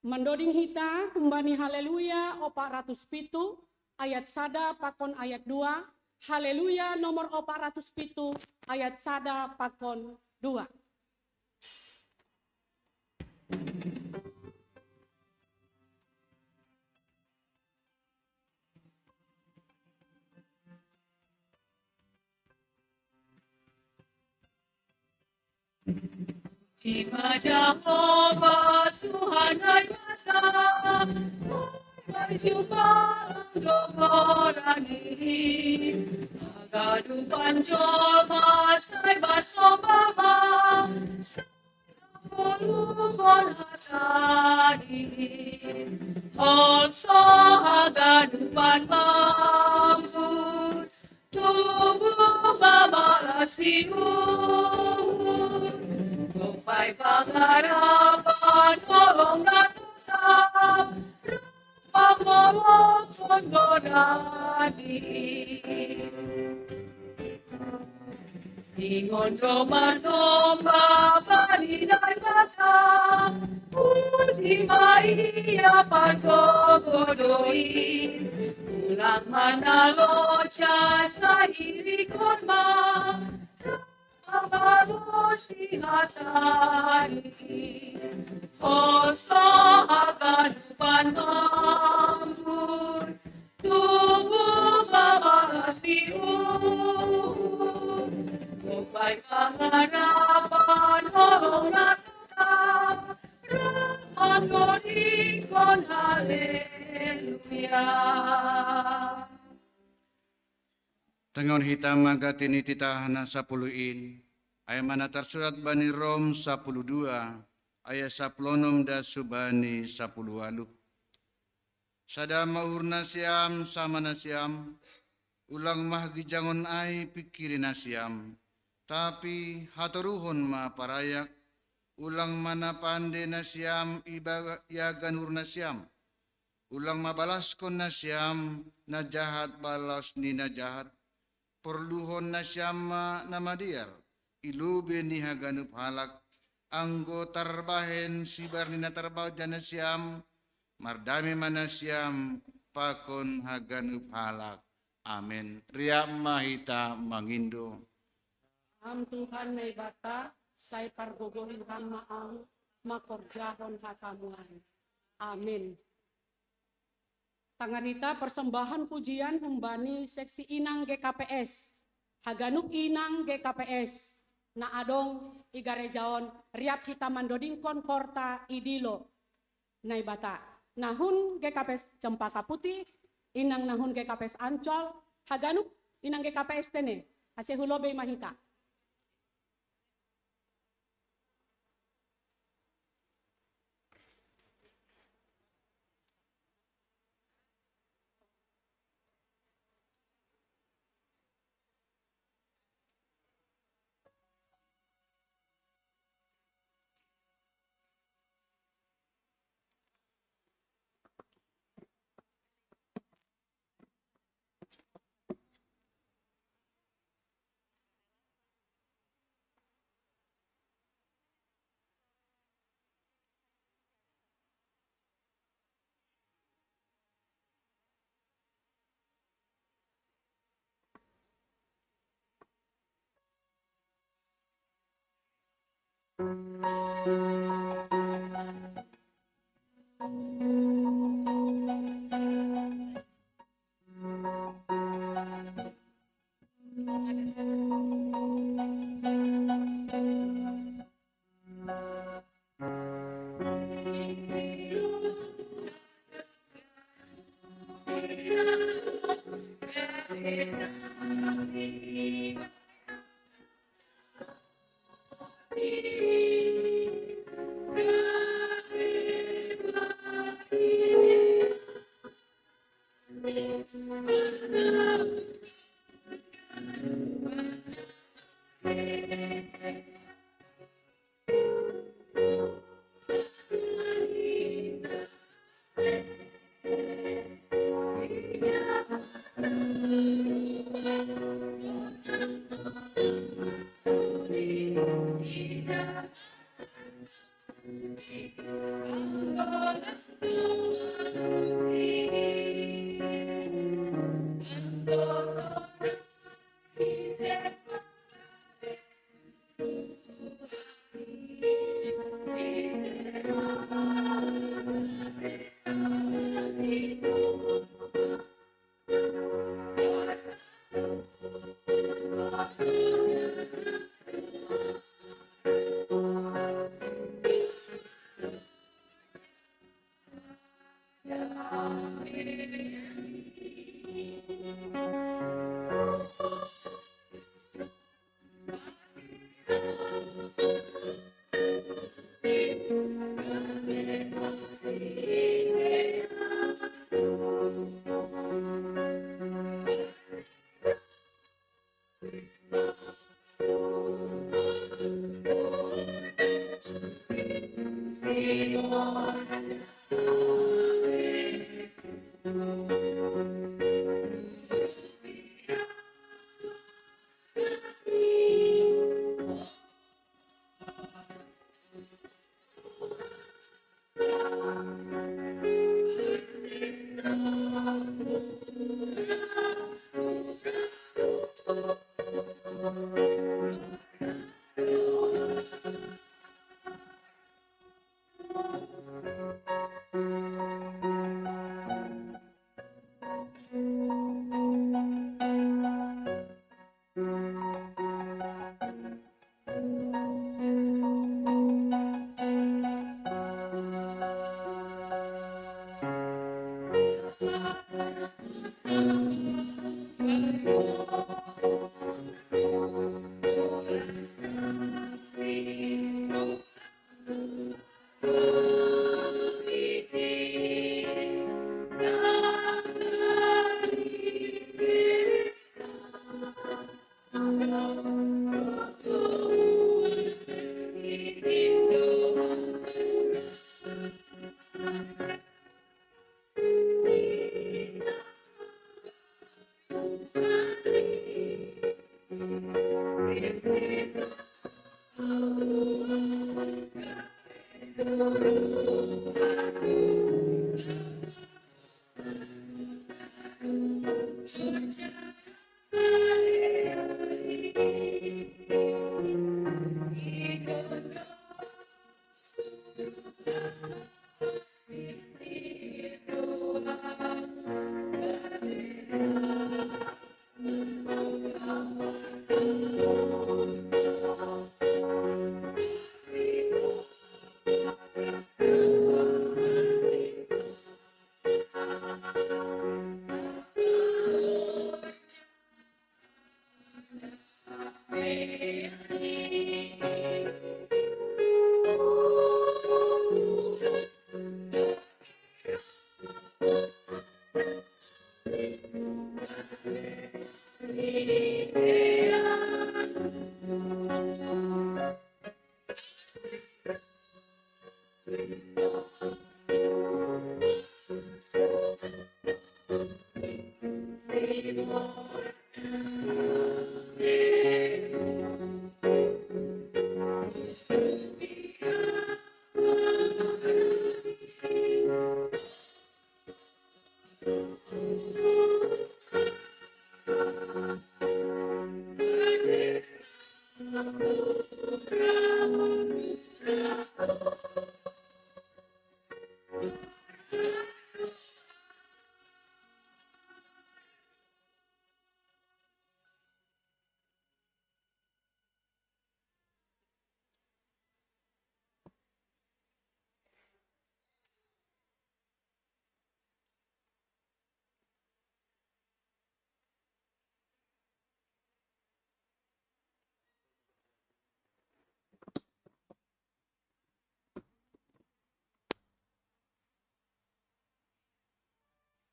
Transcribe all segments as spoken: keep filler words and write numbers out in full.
Mandoding hita humbani Haleluya opat ratus pitu ayat sada pakon ayat dua, Haleluya nomor opat ratus pitu ayat sada pakon dua. Shima Jehovah Tuhan Naibata, berjumpa dogorani. Haganupan Jehovah sai basombaha, sai mangulukon hata diri. Hoso haganupan Bapa, tubuh babalas di uhur. Gumpai pangarapan holong na totap, pangolopon godani. Ingon jo marsomba bani Naibata, puji ma Ia pargogodoi. Ulang ma na loja, sai irikon ma, tapa balos di hata diri. Hoso haganupan Bapa, tubuh babalas di uhur. Gumpai pangarapan holong na totap, rap mandodingkon Haleluya. Tengon hita ma gati ni titah na sapuluh in, aya ma na tarsurat bani Rom sapuluh dua, aya sapuluh onom das hubani sapuluh ualuh. Sada ma uhur nasiam sama nasiam, ulang ma hagijangon ai pingkiri nasiam, tapi hatoruhon ma parayak. Ulang ma na pande nasiam iba-, iagan uhur nasiam. Ulang ma balaskon nasiam na jahat balos ni na jahat. Porluhon nasiam ma na madear i lobei ni haganup halak, anggo tarbahen sibar ni na tarbahen nasiam. Mardame ma nasiam pakon haganup halak. Amen. Riap ma hita mangindo. Ham Tuhan Naibata, sai pargogohi Ham ma ahu mangkorjahon hatamu ai. Amen. Tangan hita persembahan pujian humbani seksi inang G K P S. Haganup inang G K P S na adong i gareja on, riap hita mandodingkon horta i dilo Naibata. Na hun G K P S Cempaka Putih, inang na hun G K P S Ancol, haganup inang G K P S tene, ase hu lobei ma hita.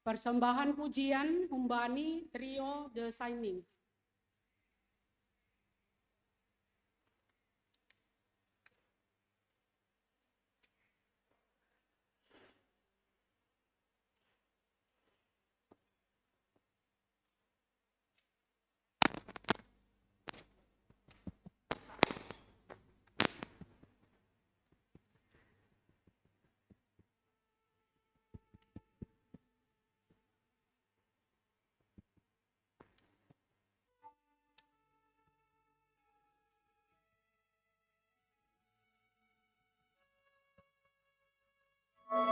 Persembahan pujian Humbani Trio The Shining. Anggo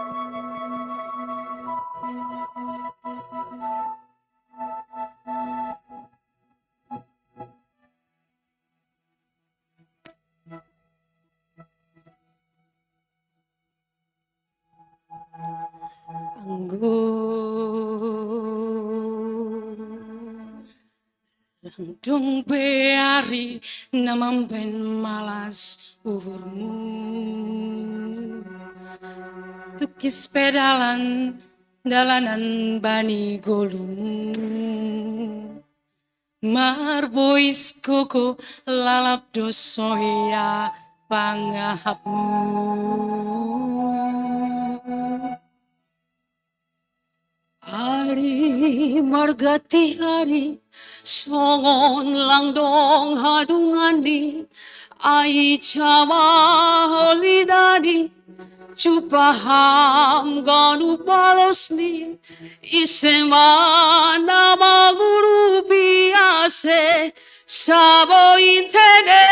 lang dong be ari na mambaen malas uhurmu, tokis pe dalan, dalanan bani ngolumu. Marbois gogo lalap do soya pangahapmu. Ari marganti ari, songon lang dong hadungani, ai jama holi dadi, jupaham ganup balosni, ise ma na mangurupi ase, sabo intene.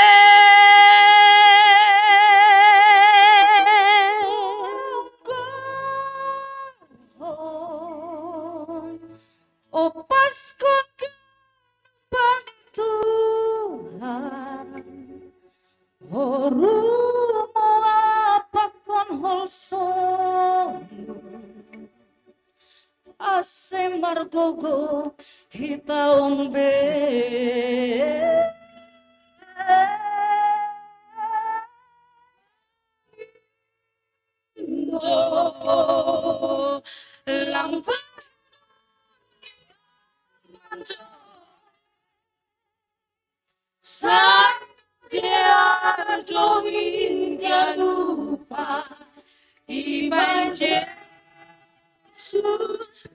Opas kon ke bani Tuhan, orumo apakkon holsomu, ase margogo hita on be. Indo lampa Santiar dongin ganupa iban Jesus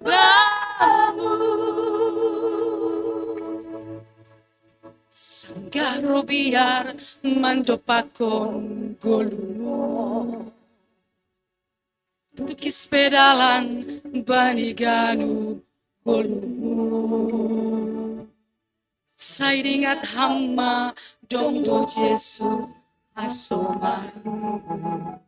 bamu. Sanggah ro biar mandopakkon ngolumu, tokis pe dalan bani ganup ngolumu. Sai dingat ham ma dong do Jesus hasomanmu.